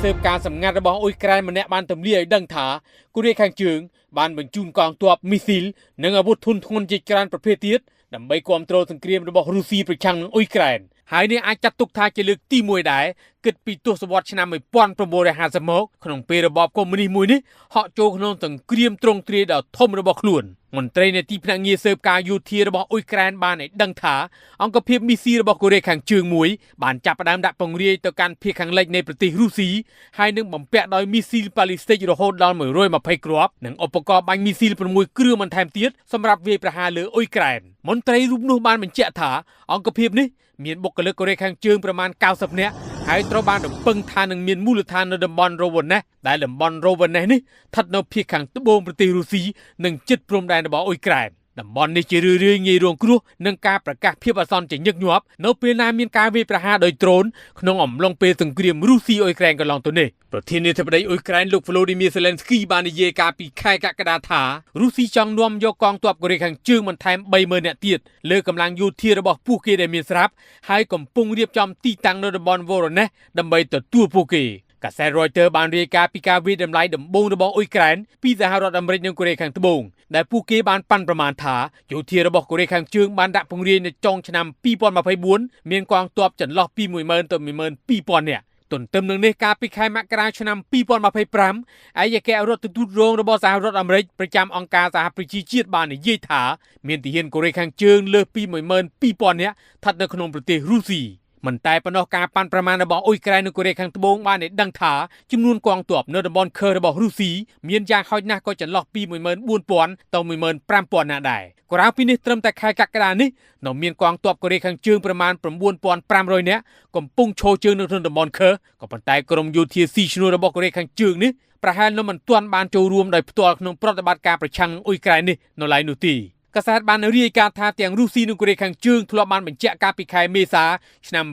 ស៊ើបការសម្ងាត់របស់អ៊ុយក្រែនម្នាក់បានទម្លាយឲ្យដឹងថាកូរ៉េខាងជើងបានបញ្ជូនកងទ័ពមីស៊ីលនិងអាវុធធុនធ្ងន់ជាច្រើនប្រភេទទៀតដើម្បីគ្រប់គ្រងសង្គ្រាមរបស់រុស្ស៊ីប្រឆាំងនឹងអ៊ុយក្រែនហើយនេះអាចចាត់ទុកថាជាលើកទី1ដែរគិតពីទសវត្សរ៍ឆ្នាំ1950មកក្នុងពេលរបបកុម្មុយនីសមួយនេះហក់ចូលក្នុងសង្គ្រាមទ្រង់ទ្រាយដ៏ធំរបស់ខ្លួនមន្ត្រីនៃទីភ្នាក់ងារស៊ើបការយោធារបស់អ៊ុយក្រែនបានឲ្យដឹងថាអង្គភាពមីស៊ីរបស់កូរ៉េខាងជើងមួយបានចាប់ផ្ដើមដាក់ពង្រាយទៅកាន់ភាគខាងលិចនៃប្រទេសរុស្ស៊ីហើយនឹងបំពាក់ដោយមីស៊ីលប៉ាឡីស្ទិករហូតដល់120គ្រាប់និងឧបករណ៍បាញ់មីស៊ីល6គ្រឿងបន្ថែមទៀតសម្រាប់វាយប្រហារលើអ៊ុយក្រែនមន្ត្រីរូបនោះបានបញ្ជាក់ថាអង្គភាពនេះមានបុគ្គលិកកូរ៉េខាងជើងប្រមាណ90នាក់ហើយត្រូវបានរំពឹងថានឹងមានមូលដ្ឋាននៅតំបន់រ៉ូវណេសដែលតំបន់រ៉ូវណេសនេះស្ថិតនៅភាគខាងត្បូងប្រទេសរុស្ស៊ីនិងជិតព្រំដែនរបស់អ៊ុយក្រែនតំបន់នេះជារឿយៗងាយរងគ្រោះនឹងការប្រកាសភាពអាសន្នជាញឹកញាប់នៅពេលណាមានការវាយប្រហារដោយដ្រូនក្នុងអំឡុងពេលសង្គ្រាមរុស្ស៊ីអ៊ុយក្រែនកន្លងទៅនេះប្រធានាធិបតីអ៊ុយក្រែនលោកវ៉ូឡូឌីមៀសេឡិនស្គីបាននិយាយកាលពីខែកក្កដាថារុស្ស៊ីចង់នាំយកកងទ័ពកូរ៉េខាងជើងបន្ថែម30000នាក់ទៀតលើកម្លាំងយោធារបស់ពួកគេដែលមានស្រាប់ហើយកំពុងរៀបចំទីតាំងនៅតំបន់វ៉ូរ៉ូណេសដើម្បីទទួលពួកគេកាសែត Reuters បានរាយការណ៍ពីការវាយតម្លៃដំបូងរបស់អ៊ុយក្រែនពីសហរដ្ឋអាមេរិកនិងកូរ៉េខាងត្បូងដែលពួកគេបានប៉ាន់ប្រមាណថាយោធារបស់កូរ៉េខាងជើងបានដាក់ពង្រាយនៅចុងឆ្នាំ2024មានកងទ័ពចន្លោះពី10000ទៅ12000នាក់ទន្ទឹមនឹងនេះកាលពីខែមករាឆ្នាំ2025ឯកអគ្គរដ្ឋទូតរងរបស់សហរដ្ឋអាមេរិកប្រចាំអង្គការសហប្រជាជាតិបាននិយាយថាមានទាហានកូរ៉េខាងជើងលើសពី12000នាក់ស្ថិតនៅក្នុងប្រទេសរុស្ស៊ីមិនតែប៉ុណ្ណោះការប៉ាន់ប្រមាណរបស់អ៊ុយក្រែននិងកូរ៉េខាងត្បូងបានឲ្យដឹងថាចំនួនកងទ័ពនៅតំបន់ខឺរបស់រុស្ស៊ីមានយ៉ាងហោចណាស់ក៏ចន្លោះពី14000ទៅ15000នាក់ដែរក្រៅពីនេះត្រឹមតែខែកក្កដានេះនៅមានកងទ័ពកូរ៉េខាងជើងប្រមាណ9500នាក់កំពុងឈរជើងនៅក្នុងតំបន់ខឺក៏ប៉ុន្តែក្រុមយោធាស៊ីឈ្នួលរបស់កូរ៉េខាងជើងនេះប្រហែលនៅមិនទាន់បានចូលរួមដោយផ្ទាល់ក្នុងប្រតិបត្តិការប្រឆាំងនឹងអ៊ុយក្រែននេះនៅឡើយនោះទេកាសែតបានរាយការណ៍ថាទាំងរុស្ស៊ីនិងកូរ៉េខាងជើងធ្លាប់បានបញ្ជាក់កាលពីខែមេសាឆ្នាំ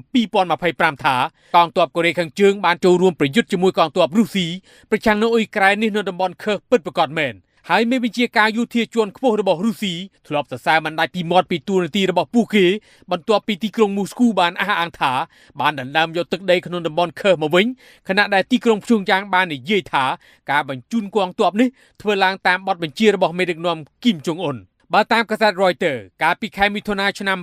2025ថាកងទ័ពកូរ៉េខាងជើងបានចូលរួមប្រយុទ្ធជាមួយកងទ័ពរុស្ស៊ីប្រឆាំងនឹងអ៊ុយក្រែននេះនៅតំបន់ខឺពិតប្រាកដមែនហើយមេបញ្ជាការយោធាជាន់ខ្ពស់របស់រុស្ស៊ីធ្លាប់សរសើរមិនដាច់ពីមាត់ពីតួនាទីរបស់ពួកគេបន្ទាប់ពីទីក្រុងមូស្គូបានអះអាងថាបានដណ្ដើមយកទឹកដីក្នុងតំបន់ខឺមកវិញខណៈដែលទីក្រុងព្យុងយ៉ាងបាននិយាយថាការបញ្ជូនកងទ័ពនេះធ្វើឡើងតាមបទបញ្ជារបស់មេដឹកនាំគីមចុងអ៊ុនបើតាមកាសែត Reuters កាលពីខែមិថុនាឆ្នាំ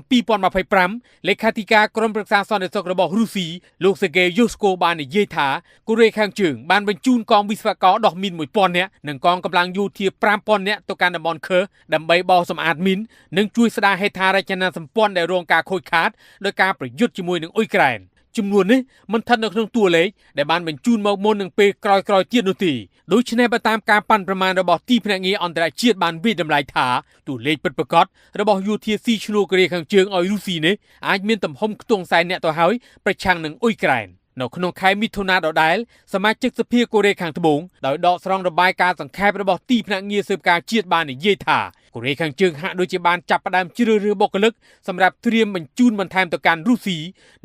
2025លេខាធិការក្រុមប្រឹក្សាសន្តិសុខរបស់រុស្ស៊ីលោកសេហ្គេយូស្កូបាននិយាយថាកូរ៉េខាងជើងបានបញ្ជូនកងវិស្វករដោះមីន1000នាក់និងកងកម្លាំងយោធា5000នាក់ទៅកាន់តំបន់ខឺដើម្បីបោសសម្អាតមីននិងជួយស្ដារហេដ្ឋារចនាសម្ព័ន្ធដែលរងការខូចខាតដោយការប្រយុទ្ធជាមួយនឹងអ៊ុយក្រែនចំនួននេះមិនស្ថិតនៅក្នុងតួលេខដែលបានបញ្ជូនមកមុននឹងពេលក្រោយៗទៀតនោះទេដូច្នេះបើតាមការប៉ាន់ប្រមាណរបស់ទីភ្នាក់ងារអន្តរជាតិបានវាយតម្លៃថាតួលេខពិតប្រាកដរបស់យោធាស៊ីឈ្នួលកូរ៉េខាងជើងឲ្យរុស្ស៊ីនេះអាចមានទំហំខ្ទង់សែនអ្នកទៅហើយប្រឆាំងនឹងអ៊ុយក្រែននៅក្នុងខែមិថុនាដដែលសមាជិកសភាកូរ៉េខាងត្បូងដោយដកស្រង់របាយការណ៍សង្ខេបរបស់ទីភ្នាក់ងារស៊ើបការជាតិបាននិយាយថាកូរ៉េខាងជើងហាក់ដូចជាបានចាប់ផ្ដើមជ្រើសរើសបុគ្គលិកសម្រាប់ត្រៀមបញ្ជូនបន្ថែមទៅកាន់រុស្ស៊ី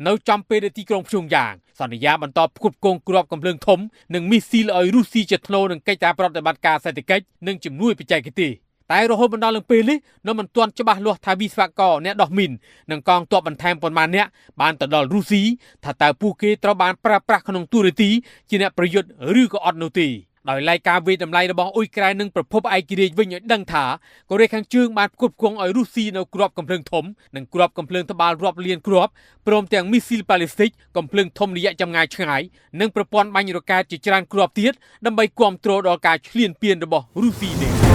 នៅចំពេលដែលទីក្រុងព្យុងយ៉ាងសន្យាបន្តផ្គត់ផ្គង់គ្រាប់កាំភ្លើងធំនិងមីស៊ីលឲ្យរុស្ស៊ីជាថ្នូរនឹងកិច្ចការប្រតិបត្តិការសេដ្ឋកិច្ចនិងជំនួយបច្ចេកទេសតែរហូតមកដល់នឹងពេលនេះនៅមិនទាន់ច្បាស់លាស់ថាវិស្វករអ្នកដោះមីននិងកងទ័ពបន្ថែមប៉ុន្មានអ្នកបានទៅដល់រុស្ស៊ីថាតើពួកគេត្រូវបានប្រើប្រាស់ក្នុងទូរទីជាអ្នកប្រយុទ្ធឬក៏អត់នោះទេដោយឡែកការវាយតម្លៃរបស់អ៊ុយក្រែននិងប្រភពឯករាជ្យវិញឲ្យដឹងថាកូរ៉េខាងជើងបានផ្គត់ផ្គង់ឲ្យរុស្ស៊ីនៅគ្រាប់កាំភ្លើងធំនិងគ្រាប់កាំភ្លើងត្បាល់រាប់លានគ្រាប់ព្រមទាំងមីស៊ីលប៉ាឡេស្ទិកកាំភ្លើងធំរយៈចម្ងាយឆ្ងាយនិងប្រព័ន្ធបាញ់រ៉ុកែតជាច្រើនគ្រាប់ទៀតដើម្បីគាំទ្រដល់ការឈ្លានពានរបស់រុស្ស៊ីនេះ។